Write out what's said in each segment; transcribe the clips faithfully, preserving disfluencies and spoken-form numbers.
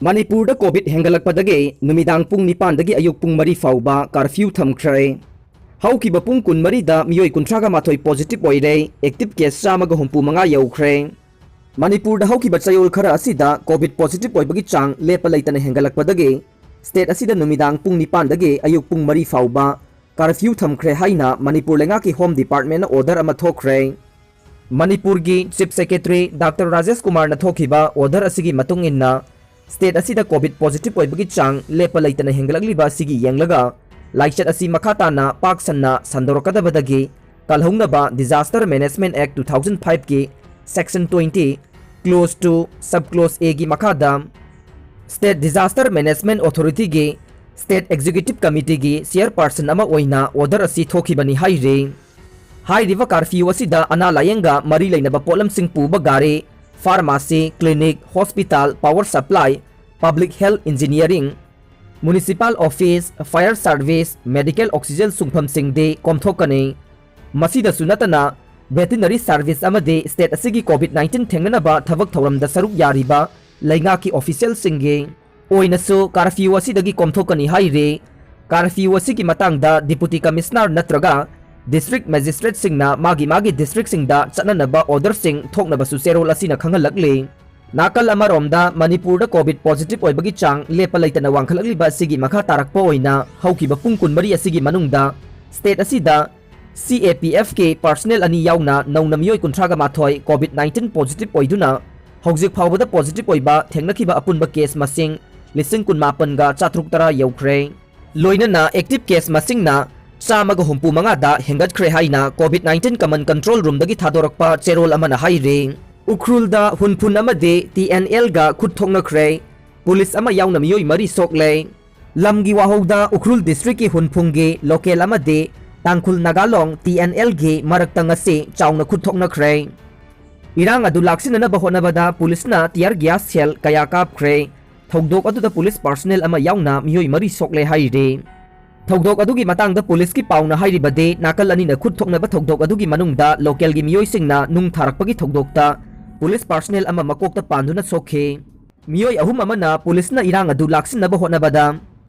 ꯃꯅꯤꯄꯨꯔꯗ ꯀꯣꯚꯤꯗ ꯍꯦꯟꯒꯠꯂꯛꯄꯗꯒꯤ ꯅꯨꯃꯤꯗꯥꯡ ꯄꯨꯡ ꯅꯤꯄꯥꯟꯗꯒꯤ ꯑꯌꯨꯛ ꯄꯨꯡ ꯃꯔꯤ ꯐꯥꯎꯕ ꯀꯥꯔꯐ꯭ꯌꯨ ꯊꯝꯈ꯭ꯔꯦ꯫ ꯍꯧꯈꯤꯕ ꯄꯨꯡ ꯀꯨꯟꯃꯔꯤꯗ ꯃꯤꯑꯣꯏ ꯀꯨꯟꯊ꯭ꯔꯥꯒ ꯃꯥꯊꯣꯏ ꯄꯣꯖꯤꯇꯤꯚ ꯑꯣꯏꯔꯦ, ꯑꯦꯛꯇꯤꯚ ꯀꯦꯁ ꯆꯥꯝꯃꯒ ꯍꯨꯝꯐꯨ ꯃꯉꯥ ꯌꯧꯈ꯭ꯔꯦ꯫ ꯃꯅꯤꯄꯨꯔꯗ ꯍꯧꯈꯤꯕ ꯆꯌꯣꯜ ꯈꯔ ꯑꯁꯤꯗ ꯀꯣꯚꯤꯗ ꯄꯣꯖꯤꯇꯤꯚ ꯑꯣꯏꯕꯒꯤ ꯆꯥꯡ ꯂꯦꯞꯄ ꯂꯩꯇꯅ ꯍꯦꯟꯒꯠꯂꯛꯄꯗꯒꯤ ꯁ꯭ꯇꯦꯠ ꯑꯁꯤꯗ ꯅꯨꯃꯤꯗꯥꯡ ꯄꯨꯡ ꯅꯤꯄꯥꯟꯗꯒꯤ ꯑꯌꯨꯛ ꯄꯨꯡ ꯃꯔꯤ ꯐꯥꯎꯕ ꯀꯥꯔꯐ꯭ꯌꯨ ꯊꯝꯈ꯭ꯔꯦ ꯍꯥꯏꯅ ꯃꯅꯤꯄꯨꯔ ꯂꯩꯉꯥꯛꯀꯤ ꯍꯣꯝ ꯗꯤꯄꯥꯔꯠꯃꯦꯟꯅ ꯑꯣꯔꯗꯔ ꯑꯃ ꯊꯣꯛꯈ꯭ꯔꯦ꯫ ꯃꯅꯤꯄꯨꯔꯒꯤ ꯆꯤꯐ ꯁꯦꯀ꯭ꯔꯦꯇꯔꯤ ꯗꯥꯛꯇꯔ ꯔꯥꯖꯦꯁ ꯀꯨꯃꯥꯔꯅ ꯊꯣꯛꯈꯤꯕ ꯑꯣꯔꯗꯔ ꯑꯁꯤꯒꯤ ꯃꯇꯨꯡ ꯏꯟꯅ, ꯁ꯭ꯇꯦꯠ ꯑꯁꯤꯗ ꯀꯣꯚꯤꯗ ꯄꯣꯖꯤꯇꯤꯚ ꯑꯣꯏꯕꯒꯤ ꯆꯥꯡ ꯂꯦꯞꯄ ꯂꯩꯇꯅ ꯍꯦꯟꯒꯠꯂꯛꯂꯤꯕ ꯑꯁꯤꯒꯤ ꯌꯦꯡꯂꯒ, ꯂꯥꯏꯆꯠ ꯑꯁꯤ ꯃꯈꯥ ꯇꯥꯅ ꯄꯥꯛ ꯁꯟꯅ ꯁꯟꯗꯣꯔꯛꯀꯗꯕꯗꯒꯤ ꯀꯜꯍꯧꯅꯕ Disaster Management Act two thousand five ꯀꯤ Section twenty, Clause two, Sub Clause A ꯒꯤ ꯃꯈꯥꯗ State Disaster Management Authority ꯒꯤ State Executive Committee ꯒꯤ ꯆꯤꯌꯔꯄꯥꯔꯁꯟ ꯑꯃ ꯑꯣꯏꯅ ꯑꯣꯔꯗꯔ ꯑꯁꯤ ꯊꯣꯛꯈꯤꯕꯅꯤ ꯍꯥꯏꯔꯤ꯫ ꯍꯥꯏꯔꯤꯕ ꯀꯥꯔꯐ꯭ꯌꯨ ꯑꯁꯤꯗ ꯑꯅꯥ ꯂꯥꯌꯦꯡꯒ ꯃꯔꯤ ꯂꯩꯅꯕ ꯄꯣꯠꯂꯝꯁꯤꯡ ꯄꯨꯕ ꯒꯥꯔꯤ, pharmacy, clinic, hospital, power supply, public health engineering, municipal office, fire service, medical oxygen ꯁꯨꯡꯐꯝꯁꯤꯡꯗꯤ ꯀꯣꯝꯊꯣꯛꯀꯅꯤ꯫ ꯃꯁꯤꯗꯁꯨ ꯅꯠꯇꯅ, ꯚꯦꯇꯤꯅꯔꯤ ꯁꯥꯔꯚꯤꯁ ꯑꯃꯗꯤ ꯁ꯭ꯇꯦꯠ ꯑꯁꯤꯒꯤ ꯀꯣꯚꯤꯗ ꯅꯥꯏꯟꯇꯤꯟ ꯊꯦꯡꯅꯅꯕ ꯊꯕꯛ ꯊꯧꯔꯝꯗ ꯁꯔꯨꯛ ꯌꯥꯔꯤꯕ ꯂꯩꯉꯥꯛꯀꯤ ꯑꯣꯐꯤꯁꯤꯌꯦꯜꯁꯤꯡꯒꯤ ꯑꯣꯏꯅꯁꯨ ꯀꯥꯔꯐ꯭ꯌꯨ ꯑꯁꯤꯗꯒꯤ ꯀꯣꯝꯊꯣꯛꯀꯅꯤ ꯍꯥꯏꯔꯤ꯫ ꯀꯥꯔꯐ꯭ꯌꯨ ꯑꯁꯤꯒꯤ ꯃꯇꯥꯡꯗ ꯗꯤꯄꯨꯇꯤ ꯀꯃꯤꯁꯅꯔ ꯅꯠꯇ꯭ꯔꯒ ꯗꯤꯁꯇ꯭ꯔꯤꯛ ꯃꯦꯖꯤꯁꯇ꯭ꯔꯦꯠꯁꯤꯡꯅ ꯃꯥꯒꯤ ꯃꯥꯒꯤ ꯗꯤꯁꯇ꯭ꯔꯤꯛꯁꯤꯡꯗ ꯆꯠꯅꯅꯕ ꯑꯣꯔꯗꯔꯁꯤꯡ ꯊꯣꯛꯅꯕꯁꯨ ꯆꯦꯔꯣꯜ ꯑꯁꯤꯅ ꯈꯪꯍꯜꯂꯛꯂꯤ꯫ ꯅꯥꯀꯜ ꯑꯃꯔꯣꯝꯗ, ꯃꯅꯤꯄꯨꯔꯗ ꯀꯣꯚꯤꯗ ꯄꯣꯖꯤꯇꯤꯚ ꯑꯣꯏꯕꯒꯤ ꯆꯥꯡ ꯂꯦꯞꯄ ꯂꯩꯇꯅ ꯋꯥꯡꯈꯠꯂꯛꯂꯤꯕ ꯑꯁꯤꯒꯤ ꯃꯈꯥ ꯇꯥꯔꯛꯄ ꯑꯣꯏꯅ ꯍꯧꯈꯤꯕ ꯄꯨꯡ ꯀꯨꯟꯃꯔꯤ ꯑꯁꯤꯒꯤ ꯃꯅꯨꯡꯗ ꯁ꯭ꯇꯦꯠ ꯑꯁꯤꯗ ꯁꯤ ꯑꯦ ꯄꯤ ꯑꯦꯐꯀꯤ ꯄꯥꯔꯁꯅꯦꯜ ꯑꯅꯤ ꯌꯥꯎꯅ ꯅꯧꯅ ꯃꯤꯑꯣꯏ ꯀꯨꯟꯊ꯭ꯔꯥꯒ ꯃꯥꯊꯣꯏ ꯀꯣꯚꯤꯗ ꯅꯥꯏꯟꯇꯤꯟ ꯄꯣꯖꯤꯇꯤꯚ ꯑꯣꯏꯗꯨꯅ ꯍꯧꯖꯤꯛ ꯐꯥꯎꯕꯗ ꯄꯣꯖꯤꯇꯤꯚ ꯑꯣꯏꯕ ꯊꯦꯡꯅꯈꯤꯕ ꯑꯄꯨꯟꯕ ꯀꯦꯁ ꯃꯁꯤꯡ ꯂꯤꯁꯤꯡ ꯀꯨꯟꯃꯥꯄꯟꯒ ꯆꯥꯇ꯭ꯔꯨꯛ ꯇꯔꯥ ꯌꯧꯈ꯭ꯔꯦ꯫ ꯂꯣꯏꯅꯅ ꯑꯦꯛꯇꯤꯚ ꯀꯦꯁ ꯃꯁꯤꯡꯅ ꯆꯥꯝꯃꯒ ꯍꯨꯝꯐꯨ ꯃꯉꯥꯗ ꯍꯦꯟꯒꯠꯈ꯭ꯔꯦ ꯍꯥꯏꯅ ꯀꯣꯚꯤꯗ ꯅꯥꯏꯟꯇꯤꯟ ꯀꯃꯟ ꯀꯟꯇ꯭ꯔꯣꯜ ꯔꯨꯝꯗꯒꯤ ꯊꯥꯗꯣꯔꯛꯄ ꯆꯦꯔꯣꯜ ꯑꯃꯅ ꯍꯥꯏꯔꯤ꯫ ꯎꯈ꯭ꯔꯨꯜꯗ ꯍꯨꯟꯐꯨꯟ ꯑꯃꯗꯤ ꯇꯤ ꯑꯦꯟ ꯑꯦꯜꯒ ꯈꯨꯠ ꯊꯣꯛꯅꯈ꯭ꯔꯦ꯫ ꯄꯨꯂꯤꯁ ꯑꯃ ꯌꯥꯎꯅ ꯃꯤꯑꯣꯏ ꯃꯔꯤ ꯁꯣꯛꯂꯦ꯫ ꯂꯝꯒꯤ ꯋꯥꯍꯧꯗ ꯎꯈ꯭ꯔꯨꯜ ꯗꯤꯁꯇ꯭ꯔꯤꯛꯀꯤ ꯍꯨꯟꯐꯨꯡꯒꯤ ꯂꯣꯀꯦꯜ ꯑꯃꯗꯤ ꯇꯥꯡꯈꯨꯜ ꯅꯥꯒꯥꯂꯣꯡ ꯇꯤ ꯑꯦꯟ ꯑꯦꯜꯒꯤ ꯃꯔꯛꯇ ꯉꯁꯤ ꯆꯥꯎꯅ ꯈꯨꯠ ꯊꯣꯛꯅꯈ꯭ꯔꯦ꯫ ꯏꯔꯥꯡ ꯑꯗꯨ ꯂꯥꯛꯁꯤꯟꯅꯅꯕ ꯍꯣꯠꯅꯕꯗ ꯄꯨꯂꯤꯁꯅ ꯇꯤꯌꯔ ꯒ꯭ꯌꯥꯁ ꯁꯦꯜ ꯀꯌꯥ ꯀꯥꯞꯈ꯭ꯔꯦ꯫ ꯊꯧꯗꯣꯛ ꯑꯗꯨꯗ ꯄꯨꯂꯤꯁ ꯄꯥꯔꯁꯅꯦꯜ ꯑꯃ ꯌꯥꯎꯅ ꯃꯤꯑꯣꯏ ꯃꯔꯤ ꯁꯣꯛꯂꯦ ꯍꯥꯏꯔꯤ꯫ ꯊꯧꯗꯣꯛ ꯑꯗꯨꯒꯤ ꯃꯇꯥꯡꯗ ꯄꯨꯂꯤꯁꯀꯤ ꯄꯥꯎꯅ ꯍꯥꯏꯔꯤꯕꯗꯤ, ꯅꯥꯀꯜ ꯑꯅꯤꯅ ꯈꯨꯠ ꯊꯣꯛꯅꯕ ꯊꯧꯗꯣꯛ ꯑꯗꯨꯒꯤ ꯃꯅꯨꯡꯗ ꯂꯣꯀꯦꯜꯒꯤ ꯃꯤꯑꯣꯏꯁꯤꯡꯅ ꯅꯨꯡ ꯊꯥꯔꯛꯄꯒꯤ ꯊꯧꯗꯣꯛꯇ ꯄꯨꯂꯤꯁ ꯄꯥꯔꯁꯅꯦꯜ ꯑꯃ ꯃꯀꯣꯛꯇ ꯄꯥꯟꯗꯨꯅ ꯁꯣꯛꯈꯤ꯫ ꯃꯤꯑꯣꯏ ꯑꯍꯨꯝ ꯑꯃꯅ ꯄꯨꯂꯤꯁꯅ ꯏꯔꯥꯡ ꯑꯗꯨ ꯂꯥꯛꯁꯤꯟꯅꯕ ꯍꯣꯠꯅꯕꯗ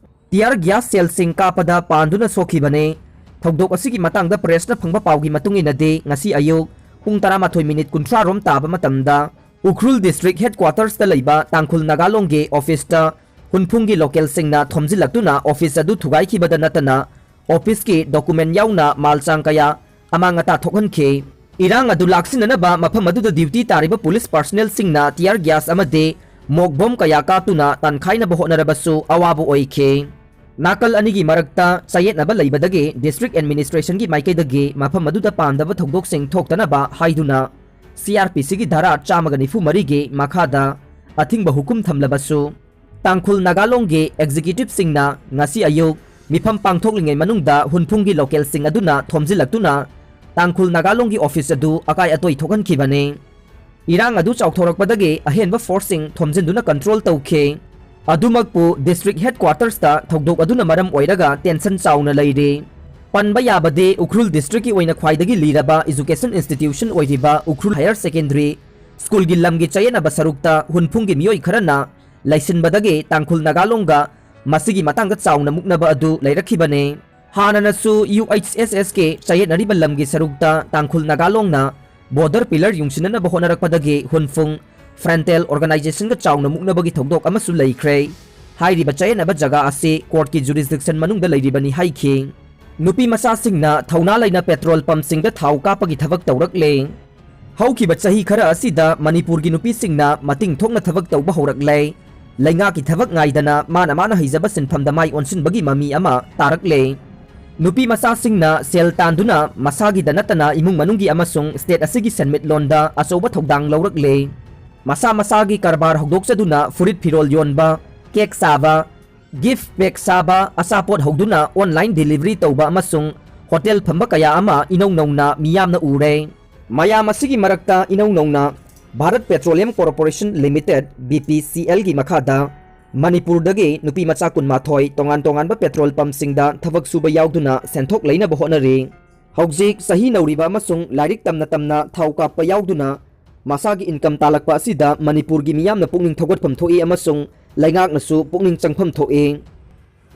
ꯇꯤꯌꯥꯔ ꯒ꯭ꯌꯥꯁ ꯁꯦꯜꯁꯤꯡ ꯀꯥꯞꯄꯗ ꯄꯥꯟꯗꯨꯅ ꯁꯣꯛꯈꯤꯕꯅꯤ꯫ ꯊꯧꯗꯣꯛ ꯑꯁꯤꯒꯤ ꯃꯇꯥꯡꯗ ꯄ꯭ꯔꯦꯁꯅ ꯐꯪꯕ ꯄꯥꯎꯒꯤ ꯃꯇꯨꯡ ꯏꯟꯅꯗꯤ, ꯉꯁꯤ ꯑꯌꯨꯛ ꯄꯨꯡ ꯇꯔꯥꯃꯥꯊꯣꯏ ꯃꯤꯅꯤꯠ ꯀꯨꯟꯊ꯭ꯔꯥ ꯔꯣꯝ ꯇꯥꯕ ꯃꯇꯝꯗ ꯎꯈ꯭ꯔꯨꯜ ꯗꯤꯁꯇ꯭ꯔꯤꯛ ꯍꯦꯗꯀ꯭ꯋꯥꯇꯔꯁꯇ ꯂꯩꯕ ꯇꯥꯡꯈꯨꯜ ꯅꯥꯒꯥꯂꯣꯡꯒꯤ ꯑꯣꯐꯤꯁꯇ ꯍꯨꯟꯐꯨꯡꯒꯤ ꯂꯣꯀꯦꯜꯁꯤꯡꯅ ꯊꯣꯝꯖꯤꯜꯂꯛꯇꯨꯅ ꯑꯣꯐꯤꯁ ꯑꯗꯨ ꯊꯨꯒꯥꯏꯈꯤꯕꯗ ꯅꯠꯇꯅ, ꯑꯣꯐꯤꯁꯀꯤ ꯗꯣꯀꯨꯃꯦꯟ ꯌꯥꯎꯅ ꯃꯥꯜꯆꯥꯡ ꯀꯌꯥ ꯑꯃꯥꯡ ꯑꯇꯥ ꯊꯣꯛꯍꯟꯈꯤ꯫ ꯏꯔꯥꯡ ꯑꯗꯨ ꯂꯥꯛꯁꯤꯟꯅꯅꯕ ꯃꯐꯝ ꯑꯗꯨꯗ ꯗ꯭ꯌꯨꯇꯤ ꯇꯥꯔꯤꯕ ꯄꯨꯂꯤꯁ ꯄꯥꯔꯁꯅꯦꯜꯁꯤꯡꯅ ꯇꯤꯌꯥꯔ ꯒ꯭ꯌꯥꯁ ꯑꯃꯗꯤ ꯃꯣꯛ ꯕꯣꯝ ꯀꯌꯥ ꯀꯥꯞꯇꯨꯅ ꯇꯥꯟꯈꯥꯏꯅꯕ ꯍꯣꯠꯅꯔꯕꯁꯨ ꯑꯋꯥꯕ ꯑꯣꯏꯈꯤ꯫ ꯅꯥꯀꯜ ꯑꯅꯤꯒꯤ ꯃꯔꯛꯇ ꯆꯌꯦꯠꯅꯕ ꯂꯩꯕꯗꯒꯤ ꯗꯤꯁꯇ꯭ꯔꯤꯛ ꯑꯦꯗꯃꯤꯅꯤꯁꯇ꯭ꯔꯦꯁꯟꯒꯤ ꯃꯥꯏꯀꯩꯗꯒꯤ ꯃꯐꯝ ꯑꯗꯨꯗ ꯄꯥꯝꯗꯕ ꯊꯧꯗꯣꯛꯁꯤꯡ ꯊꯣꯛꯇꯅꯕ ꯍꯥꯏꯗꯨꯅ ꯁꯤ ꯑꯥꯔ ꯄꯤ ꯁꯤꯒꯤ ꯙꯥꯔꯥ ꯆꯥꯝꯃꯒ ꯅꯤꯐꯨ ꯃꯔꯤꯒꯤ ꯃꯈꯥꯗ ꯑꯊꯤꯡꯕ ꯍꯨꯀꯨꯝ ꯊꯝꯂꯕꯁꯨ, ꯇꯥꯡꯈꯨꯜ ꯅꯥꯒꯥꯂꯣꯡꯒꯤ ꯑꯦꯛꯖꯤꯀ꯭ꯌꯨꯇꯤꯕꯁꯤꯡꯅ ꯉꯁꯤ ꯑꯌꯨꯛ ꯃꯤꯐꯝ ꯄꯥꯡꯊꯣꯛꯂꯤꯉꯩ ꯃꯅꯨꯡꯗ ꯍꯨꯟꯐꯨꯡꯒꯤ ꯂꯣꯀꯦꯜꯁꯤꯡ ꯑꯗꯨꯅ ꯊꯣꯝꯖꯤꯜꯂꯛꯇꯨꯅ ꯇꯥꯡꯈꯨꯜ ꯅꯥꯒꯥꯂꯣꯡꯒꯤ ꯑꯣꯐꯤꯁ ꯑꯗꯨ ꯑꯀꯥꯏ ꯑꯇꯣꯏ ꯊꯣꯛꯍꯟꯈꯤꯕꯅꯤ꯫ ꯏꯔꯥꯡ ꯑꯗꯨ ꯆꯥꯎꯊꯣꯔꯛꯄꯗꯒꯤ ꯑꯍꯦꯟꯕ ꯐꯣꯔꯁꯁꯤꯡ ꯊꯣꯝꯖꯤꯟꯗꯨꯅ ꯀꯟꯇ꯭ꯔꯣꯜ ꯇꯧꯈꯤ꯫ ꯑꯗꯨꯃꯛꯄꯨ, ꯗꯤꯁꯇ꯭ꯔꯤꯛ ꯍꯦꯗꯀ꯭ꯋꯥꯇꯔꯁꯇ ꯊꯧꯗꯣꯛ ꯑꯗꯨꯅ ꯃꯔꯝ ꯑꯣꯏꯔꯒ ꯇꯦꯟꯁꯟ ꯆꯥꯎꯅ ꯂꯩꯔꯤ꯫ ꯄꯟꯕ ꯌꯥꯕꯗꯤ, ꯎꯈ꯭ꯔꯨꯜ ꯗꯤꯁꯇ꯭ꯔꯤꯛꯀꯤ ꯑꯣꯏꯅ ꯈ꯭ꯋꯥꯏꯗꯒꯤ ꯂꯤꯔꯕ ꯏꯖꯨꯀꯦꯁꯟ ꯏꯟꯁꯇꯤꯇ꯭ꯌꯨꯁꯟ ꯑꯣꯏꯔꯤꯕ ꯎꯈ꯭ꯔꯨꯜ ꯍꯥꯌꯔ ꯁꯦꯀꯦꯟꯗꯔꯤ ꯁ꯭ꯀꯨꯜꯒꯤ ꯂꯝꯒꯤ ꯆꯌꯦꯠꯅꯕ ꯁꯔꯨꯛꯇ ꯍꯨꯟꯐꯨꯡꯒꯤ ꯃꯤꯑꯣꯏ ꯈꯔꯅ ꯂꯩꯁꯤꯟꯕꯗꯒꯤ ꯇꯥꯡꯈꯨꯜ ꯅꯥꯒꯥꯂꯣꯡꯒ ꯃꯁꯤꯒꯤ ꯃꯇꯥꯡꯗ ꯆꯥꯎꯅ ꯃꯨꯛꯅꯕ ꯑꯗꯨ ꯂꯩꯔꯛꯈꯤꯕꯅꯤ꯫ ꯍꯥꯟꯅꯅꯁꯨ ꯌꯨ ꯑꯩꯆ ꯑꯦꯁ ꯑꯦꯁ ꯀꯦ ꯆꯌꯦꯠꯅꯔꯤꯕ ꯂꯝꯒꯤ ꯁꯔꯨꯛꯇ ꯇꯥꯡꯈꯨꯜ ꯅꯥꯒꯥꯂꯣꯡꯅ ꯕꯣꯔꯗꯔ ꯄꯤꯂꯔ ꯌꯨꯡꯁꯤꯟꯅꯅꯕ ꯍꯣꯠꯅꯔꯛꯄꯗꯒꯤ ꯍꯨꯟꯐꯨꯡ ꯐ꯭ꯔꯟꯇꯦꯜ ꯑꯣꯔꯒꯅꯥꯏꯖꯦꯁꯟꯒ ꯆꯥꯎꯅ ꯃꯨꯛꯅꯕꯒꯤ ꯊꯧꯗꯣꯛ ꯑꯃꯁꯨ ꯂꯩꯈ꯭ꯔꯦ꯫ ꯍꯥꯏꯔꯤꯕ ꯆꯌꯦꯠꯅꯕ ꯖꯒꯥ ꯑꯁꯤ ꯀꯣꯔꯠꯀꯤ ꯖꯨꯔꯤꯁꯗꯤꯛꯁꯟ ꯃꯅꯨꯡꯗ ꯂꯩꯔꯤꯕꯅꯤ ꯍꯥꯏꯈꯤ꯫ ꯅꯨꯄꯤ ꯃꯆꯥꯁꯤꯡꯅ ꯊꯧꯅꯥ ꯂꯩꯅ ꯄꯦꯇ꯭ꯔꯣꯜ ꯄꯝꯁꯤꯡꯗ ꯊꯥꯎ ꯀꯥꯞꯄꯒꯤ ꯊꯕꯛ ꯇꯧꯔꯛꯂꯦ꯫ ꯍꯧꯈꯤꯕ ꯆꯍꯤ ꯈꯔ ꯑꯁꯤꯗ ꯃꯅꯤꯄꯨꯔꯒꯤ ꯅꯨꯄꯤꯁꯤꯡꯅ ꯃꯇꯤꯡ ꯊꯣꯛꯅ ꯊꯕꯛ ꯇꯧꯕ ꯍꯧꯔꯛꯂꯦ꯫ ꯂꯩꯉꯥꯛꯀꯤ ꯊꯕꯛ ꯉꯥꯏꯗꯅ ꯃꯥꯅ ꯃꯥꯅ ꯍꯩꯖꯕ ꯁꯤꯟꯐꯝꯗ ꯃꯥꯏ ꯑꯣꯟꯁꯤꯟꯕꯒꯤ ꯃꯃꯤ ꯑꯃ ꯇꯥꯔꯛꯂꯦ꯫ ꯅꯨꯄꯤ ꯃꯆꯥꯁꯤꯡꯅ ꯁꯦꯜ ꯇꯥꯟꯗꯨꯅ ꯃꯁꯥꯒꯤꯗ ꯅꯠꯇꯅ ꯏꯃꯨꯡ ꯃꯅꯨꯡꯒꯤ ꯑꯃꯁꯨꯡ ꯁ꯭ꯇꯦꯠ ꯑꯁꯤꯒꯤ ꯁꯦꯟꯃꯤꯠꯂꯣꯟꯗ ꯑꯆꯧꯕ ꯊꯧꯗꯥꯡ ꯂꯧꯔꯛꯂꯦ꯫ ꯃꯁꯥ ꯃꯁꯥꯒꯤ ꯀꯔꯕꯥꯔ ꯍꯧꯗꯣꯛꯆꯗꯨꯅ ꯐꯨꯔꯤꯠ ꯐꯤꯔꯣꯜ ꯌꯣꯟꯕ, ꯀꯦꯛ ꯁꯥꯕ, ꯒꯤꯐ ꯄꯦꯛ ꯁꯥꯕ, ꯑꯆꯥꯄꯣꯠ ꯍꯧꯗꯨꯅ ꯑꯣꯟꯂꯥꯏꯟ ꯗꯦꯂꯤꯚꯔꯤ ꯇꯧꯕ ꯑꯃꯁꯨꯡ ꯍꯣꯇꯦꯜ ꯐꯝꯕ ꯀꯌꯥ ꯑꯃ ꯏꯅꯧ ꯅꯧꯅ ꯃꯤꯌꯥꯝꯅ ꯎꯔꯦ꯫ ꯃꯌꯥꯝ ꯑꯁꯤꯒꯤ ꯃꯔꯛꯇ ꯏꯅꯧ ꯅꯧꯅ Bharat petroleum corporation limited, V P ꯁꯤ ꯑꯦꯜꯒꯤ ꯃꯈꯥꯗ ꯃꯅꯤꯄꯨꯔꯗꯒꯤ ꯅꯨꯄꯤ ꯃꯆꯥ ꯀꯨꯟꯃꯥꯊꯣꯏ ꯇꯣꯉꯥꯟ ꯇꯣꯉꯥꯟꯕ ꯄꯦꯇ꯭ꯔꯣꯜ ꯄꯝꯁꯤꯡꯗ ꯊꯕꯛ ꯁꯨꯕ ꯌꯥꯎꯗꯨꯅ ꯁꯦꯟꯊꯣꯛ ꯂꯩꯅꯕ ꯍꯣꯠꯅꯔꯤ꯫ ꯍꯧꯖꯤꯛ ꯆꯍꯤ ꯅꯧꯔꯤꯕ ꯑꯃꯁꯨꯡ ꯂꯥꯏꯔꯤꯛ ꯇꯝꯅ ꯇꯝꯅ ꯊꯥꯎ ꯀꯥꯞꯄ ꯌꯥꯎꯗꯨꯅ ꯃꯁꯥꯒꯤ income ꯇꯥꯜꯂꯛꯄ ꯑꯁꯤꯗ ꯃꯅꯤꯄꯨꯔꯒꯤ ꯃꯤꯌꯥꯝꯅ ꯄꯨꯛꯅꯤꯡ ꯊꯧꯒꯠꯐꯝ ꯊꯣꯛꯏ ꯑꯃꯁꯨꯡ ꯂꯩꯉꯥꯛꯅꯁꯨ ꯄꯨꯛꯅꯤꯡ ꯆꯪꯐꯝ ꯊꯣꯛꯏ꯫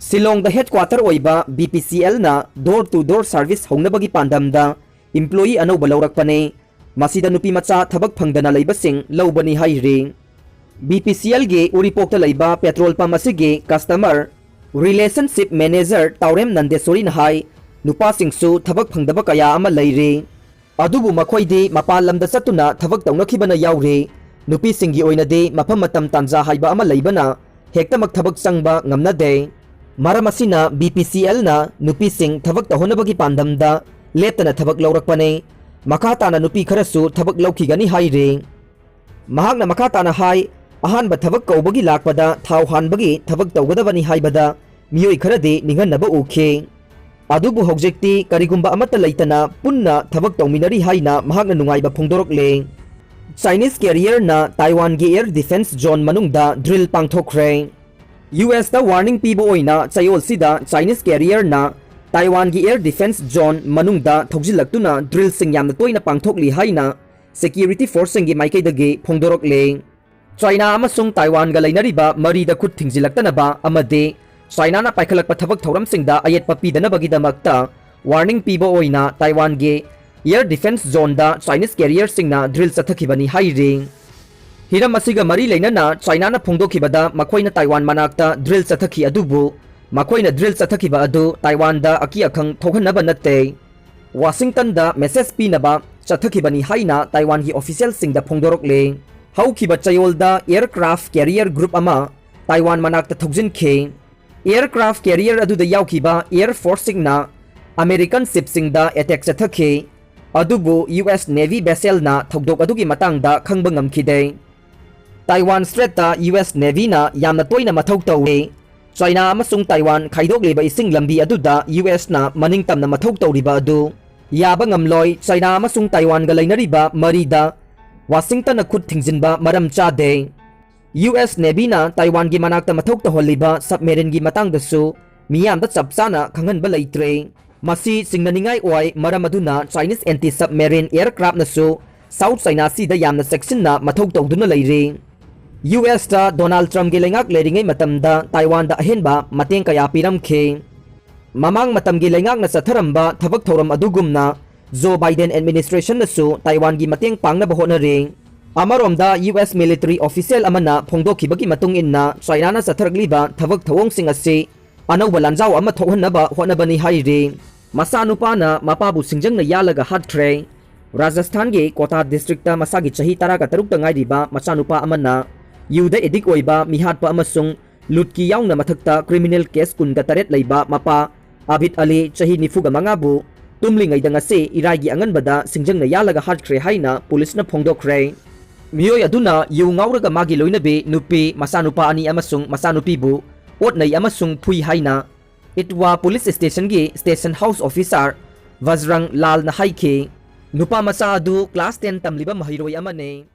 ꯁꯤꯂꯣꯡꯗ headquarter ꯑꯣꯏꯕ B P C L ꯅ door to door service ꯍꯧꯅꯕꯒꯤ ꯄꯥꯟꯗꯝꯗ employee ꯑꯅꯧꯕ ꯂꯧꯔꯛꯄꯅꯤ꯫ ꯃꯁꯤꯗ ꯅꯨꯄꯤ ꯃꯆꯥ ꯊꯕꯛ ꯐꯪꯗꯅ ꯂꯩꯕꯁꯤꯡ ꯂꯧꯕꯅꯤ ꯍꯥꯏꯔꯤ꯫ B P C L ꯒꯤ ꯎꯔꯤꯄꯣꯛꯇ ꯂꯩꯕ petrol pump ꯑꯁꯤꯒꯤ customer relationship manager ꯇꯥꯎꯔꯦꯝ ꯅꯟꯗꯦꯁꯣꯔꯤꯅ ꯍꯥꯏ, ꯅꯨꯄꯥꯁꯤꯡꯁꯨ ꯊꯕꯛ ꯐꯪꯗꯕ ꯀꯌꯥ ꯑꯃ ꯂꯩꯔꯤ꯫ ꯑꯗꯨꯕꯨ ꯃꯈꯣꯏꯗꯤ ꯃꯄꯥꯟ ꯂꯝꯗ ꯆꯠꯇꯨꯅ ꯊꯕꯛ ꯇꯧꯅꯈꯤꯕꯅ ꯌꯥꯎꯔꯤ꯫ ꯅꯨꯄꯤꯁꯤꯡꯒꯤ ꯑꯣꯏꯅꯗꯤ ꯃꯐꯝ ꯃꯇꯝ ꯇꯥꯟꯖꯥ ꯍꯥꯏꯕ ꯑꯃ ꯂꯩꯕꯅ ꯍꯦꯛꯇꯃꯛ ꯊꯕꯛ ꯆꯪꯕ ꯉꯝꯅꯗꯦ꯫ ꯃꯔꯝ ꯑꯁꯤꯅ B P C L ꯅ ꯅꯨꯄꯤꯁꯤꯡ ꯊꯕꯛ ꯇꯧꯍꯟꯅꯕꯒꯤ ꯄꯥꯟꯗꯝꯗ ꯂꯦꯞꯇꯅ ꯊꯕꯛ ꯂꯧꯔꯛꯄꯅꯤ꯫ ꯃꯈꯥ ꯇꯥꯅ ꯅꯨꯄꯤ ꯈꯔꯁꯨ ꯊꯕꯛ ꯂꯧꯈꯤꯒꯅꯤ ꯍꯥꯏꯔꯤ꯫ ꯃꯍꯥꯛꯅ ꯃꯈꯥ ꯇꯥꯅ ꯍꯥꯏ, ꯑꯍꯥꯟꯕ ꯊꯕꯛ ꯀꯧꯕꯒꯤ ꯂꯥꯛꯄꯗ ꯊꯥꯎ ꯍꯥꯟꯕꯒꯤ ꯊꯕꯛ ꯇꯧꯒꯗꯕꯅꯤ ꯍꯥꯏꯕꯗ ꯃꯤꯑꯣꯏ ꯈꯔꯗꯤ ꯅꯤꯡꯍꯟꯅꯕ ꯎꯈꯤ꯫ ꯑꯗꯨꯕꯨ ꯍꯧꯖꯤꯛꯇꯤ ꯀꯔꯤꯒꯨꯝꯕ ꯑꯃꯠꯇ ꯂꯩꯇꯅ ꯄꯨꯟꯅ ꯊꯕꯛ ꯇꯧꯃꯤꯟꯅꯔꯤ ꯍꯥꯏꯅ ꯃꯍꯥꯛꯅ ꯅꯨꯡꯉꯥꯏꯕ ꯐꯣꯡꯗꯣꯔꯛꯂꯦ꯫ Chinese carrier ꯅ ꯇꯥꯏꯋꯥꯟꯒꯤ air defense zone ꯃꯅꯨꯡꯗ drill ꯄꯥꯡꯊꯣꯛꯈ꯭ꯔꯦ꯫ U S ꯇ warning ꯄꯤꯕ ꯑꯣꯏꯅ ꯆꯌꯣꯜꯁꯤꯗ Chinese carrier ꯅ ꯇꯥꯏꯋꯥꯟꯒꯤ air defense zone ꯃꯅꯨꯡꯗ ꯊꯧꯖꯤꯜꯂꯛꯇꯨꯅ drillꯁꯤꯡ ꯌꯥꯝꯅ ꯇꯣꯏꯅ ꯄꯥꯡꯊꯣꯛꯂꯤ ꯍꯥꯏꯅ security forceꯁꯤꯡꯒꯤ ꯃꯥꯏꯀꯩꯗꯒꯤ ꯐꯣꯡꯗꯣꯔꯛꯂꯦ꯫ ꯆꯥꯏꯅꯥ ꯑꯃꯁꯨꯡ ꯇꯥꯏꯋꯥꯟꯒ ꯂꯩꯅꯔꯤꯕ ꯃꯔꯤꯗ ꯈꯨꯠ ꯊꯤꯡꯖꯤꯜꯂꯛꯇꯅꯕ ꯑꯃꯗꯤ ꯆꯥꯏꯅꯥꯅ ꯄꯥꯏꯈꯠꯂꯛꯄ ꯊꯕꯛ ꯊꯧꯔꯝꯁꯤꯡꯗ ꯑꯌꯦꯠꯄ ꯄꯤꯗꯅꯕꯒꯤꯗꯃꯛꯇ warning ꯄꯤꯕ ꯑꯣꯏꯅ ꯇꯥꯏꯋꯥꯟꯒꯤ air defense zoneꯗ Chinese carrierꯁꯤꯡꯅ drill ꯆꯠꯊꯈꯤꯕꯅꯤ ꯍꯥꯏꯔꯤ꯫ ꯍꯤꯔꯝ ꯑꯁꯤꯒ ꯃꯔꯤ ꯂꯩꯅꯅ ꯆꯥꯏꯅꯥꯅ ꯐꯣꯡꯗꯣꯛꯈꯤꯕꯗ ꯃꯈꯣꯏꯅ ꯇꯥꯏꯋꯥꯟ ꯃꯅꯥꯛꯇ drill ꯆꯠꯊꯈꯤ, ꯑꯗꯨꯕꯨ ꯃꯈꯣꯏꯅ drill ꯆꯠꯊꯈꯤꯕ ꯑꯗꯨ ꯇꯥꯏꯋꯥꯟꯗ ꯑꯀꯤ ꯑꯈꯪ ꯊꯣꯛꯍꯟꯅꯕ ꯅꯠꯇꯦ꯫ ꯋꯥꯁꯤꯡꯇꯟꯗ message ꯄꯤꯅꯕ ꯆꯠꯊꯈꯤꯕꯅꯤ ꯍꯥꯏꯅ ꯇꯥꯏꯋꯥꯟꯒꯤ officialꯁꯤꯡꯗ ꯐꯣꯡꯗꯣꯔꯛꯂꯦ꯫ ꯍꯧꯈꯤꯕ ꯆꯌꯣꯜꯗ aircraft carrier group ꯑꯃ ꯇꯥꯏꯋꯥꯟ ꯃꯅꯥꯛꯇ ꯊꯧꯖꯤꯟꯈꯤ꯫ Aircraft carrier ꯑꯗꯨꯗ ꯌꯥꯎꯈꯤꯕ air forceꯁꯤꯡꯅ American shipꯁꯤꯡꯗ attack ꯆꯠꯊꯈꯤ, ꯑꯗꯨꯕꯨ U S Navy vesselꯅ ꯊꯧꯗꯣꯛ ꯑꯗꯨꯒꯤ ꯃꯇꯥꯡꯗ ꯈꯪꯕ ꯉꯝꯈꯤꯗꯦ꯫ ꯇꯥꯏꯋꯥꯟ Straitꯇ U S Navyꯅ ꯌꯥꯝꯅ ꯇꯣꯏꯅ ꯃꯊꯧ ꯇꯧꯏ꯫ ꯆꯥꯏꯅꯥ ꯑꯃꯁꯨꯡ ꯇꯥꯏꯋꯥꯟ ꯈꯥꯏꯗꯣꯛꯂꯤꯕ ꯏꯁꯤꯡ ꯂꯝꯕꯤ ꯑꯗꯨꯗ U Sꯅ ꯃꯅꯤꯡ ꯇꯝꯅ ꯃꯊꯧ ꯇꯧꯔꯤꯕ ꯑꯗꯨ ꯌꯥꯕ ꯉꯝꯂꯣꯏ꯫ ꯆꯥꯏꯅꯥ ꯑꯃꯁꯨꯡ ꯇꯥꯏꯋꯥꯟꯒ ꯂꯩꯅꯔꯤꯕ ꯃꯔꯤꯗ ꯋꯥꯁꯤꯡꯇꯟꯅ ꯈꯨꯠ ꯊꯤꯡꯖꯤꯟꯕ ꯃꯔꯝ ꯆꯥꯗꯦ꯫ U S Navyꯅ ꯇꯥꯏꯋꯥꯟꯒꯤ ꯃꯅꯥꯛꯇ ꯃꯊꯧ ꯇꯧꯍꯜꯂꯤꯕ submarineꯒꯤ ꯃꯇꯥꯡꯗꯁꯨ ꯃꯤꯌꯥꯝꯗ ꯆꯞ ꯆꯥꯅ ꯈꯪꯍꯟꯕ ꯂꯩꯇ꯭ꯔꯦ꯫ ꯃꯁꯤ ꯆꯤꯡꯅꯅꯤꯡꯉꯥꯏ ꯑꯣꯏ, ꯃꯔꯝ ꯑꯗꯨꯅ Chinese anti submarine aircraftꯅꯁꯨ South China Seaꯗ ꯌꯥꯝꯅ ꯆꯦꯛꯁꯤꯟꯅ ꯃꯊꯧ ꯇꯧꯗꯨꯅ ꯂꯩꯔꯤ꯫ USꯇ Donald Trumpꯀꯤ ꯂꯩꯉꯥꯛ ꯂꯩꯔꯤꯉꯩ ꯃꯇꯝꯗ Taiwanꯗ ꯑꯍꯦꯟꯕ ꯃꯇꯦꯡ ꯀꯌꯥ ꯄꯤꯔꯝꯈꯤ꯫ ꯃꯃꯥꯡ ꯃꯇꯝꯒꯤ ꯂꯩꯉꯥꯛꯅ ꯆꯠꯊꯔꯝꯕ ꯊꯕꯛ ꯊꯧꯔꯝ ꯑꯗꯨꯒꯨꯝꯅ Joe Biden administrationꯅꯁꯨ Taiwanꯒꯤ ꯃꯇꯦꯡ ꯄꯥꯡꯅꯕ ꯍꯣꯠꯅꯔꯤ꯫ ꯑꯃꯔꯣꯝꯗ, US military official ꯑꯃꯅ ꯐꯣꯡꯗꯣꯛꯈꯤꯕꯒꯤ ꯃꯇꯨꯡ ꯏꯟꯅ, Chinaꯅ ꯆꯠꯊꯔꯛꯂꯤꯕ ꯊꯕꯛ ꯊꯧꯑꯣꯡꯁꯤꯡ ꯑꯁꯤ ꯑꯅꯧꯕ ꯂꯥꯟꯖꯥꯎ ꯑꯃ ꯊꯣꯛꯍꯟꯅꯕ ꯍꯣꯠꯅꯕꯅꯤ ꯍꯥꯏꯔꯤ꯫ ꯃꯆꯥꯅꯨꯄꯥꯅ ꯃꯄꯥꯕꯨ ꯁꯤꯡꯖꯪꯅ ꯌꯥꯜꯂꯒ ꯍꯥꯠꯈ꯭ꯔꯦ꯫ ꯔꯥꯖꯁꯊꯥꯟꯒꯤ ꯀꯣꯇꯥ districtꯇ ꯃꯁꯥꯒꯤ ꯆꯍꯤ ꯇꯔꯥꯒ ꯇꯔꯨꯛꯇ ꯉꯥꯏꯔꯤꯕ ꯃꯆꯥꯅꯨꯄꯥ ꯑꯃꯅ ꯌꯨꯗ addict ꯑꯣꯏꯕ, ꯃꯤꯍꯥꯠꯄ ꯑꯃꯁꯨꯡ ꯂꯨꯠꯀꯤ ꯌꯥꯎꯅ ꯃꯊꯛꯇ criminal case ꯀꯨꯟꯒ ꯇꯔꯦꯠ ꯂꯩꯕ ꯃꯄꯥ ꯑꯕꯤꯗ ꯑꯂꯤ, ꯆꯍꯤ ꯅꯤꯐꯨꯒ ꯃꯉꯥꯕꯨ ꯇꯨꯝꯂꯤꯉꯩꯗ ꯉꯁꯤ ꯏꯔꯥꯏꯒꯤ ꯑꯉꯟꯕꯗ ꯁꯤꯡꯖꯪꯅ ꯌꯥꯜꯂꯒ ꯍꯥꯠꯈ꯭ꯔꯦ ꯍꯥꯏꯅ ꯄꯨꯂꯤꯁꯅ ꯐꯣꯡꯗꯣꯛꯈ꯭ꯔꯦ꯫ ꯃꯤꯑꯣꯏ ꯑꯗꯨꯅ ꯌꯨ ꯉꯥꯎꯔꯒ ꯃꯥꯒꯤ ꯂꯣꯏꯅꯕꯤ ꯅꯨꯄꯤ, ꯃꯆꯥꯅꯨꯄꯥ ꯑꯅꯤ ꯑꯃꯁꯨꯡ ꯃꯆꯥꯅꯨꯄꯤꯕꯨ ꯑꯣꯠꯅꯩ ꯑꯃꯁꯨꯡ ꯐꯨꯏ ꯍꯥꯏꯅ ꯏꯇꯋꯥ police stationꯒꯤ station house officer ꯕꯖꯔꯪ ꯂꯥꯜꯅ ꯍꯥꯏꯈꯤ꯫ ꯅꯨꯄꯥ ꯃꯆꯥ ꯑꯗꯨ class ten ꯇꯝꯂꯤꯕ ꯃꯍꯩꯔꯣꯏ ꯑꯃꯅꯤ꯫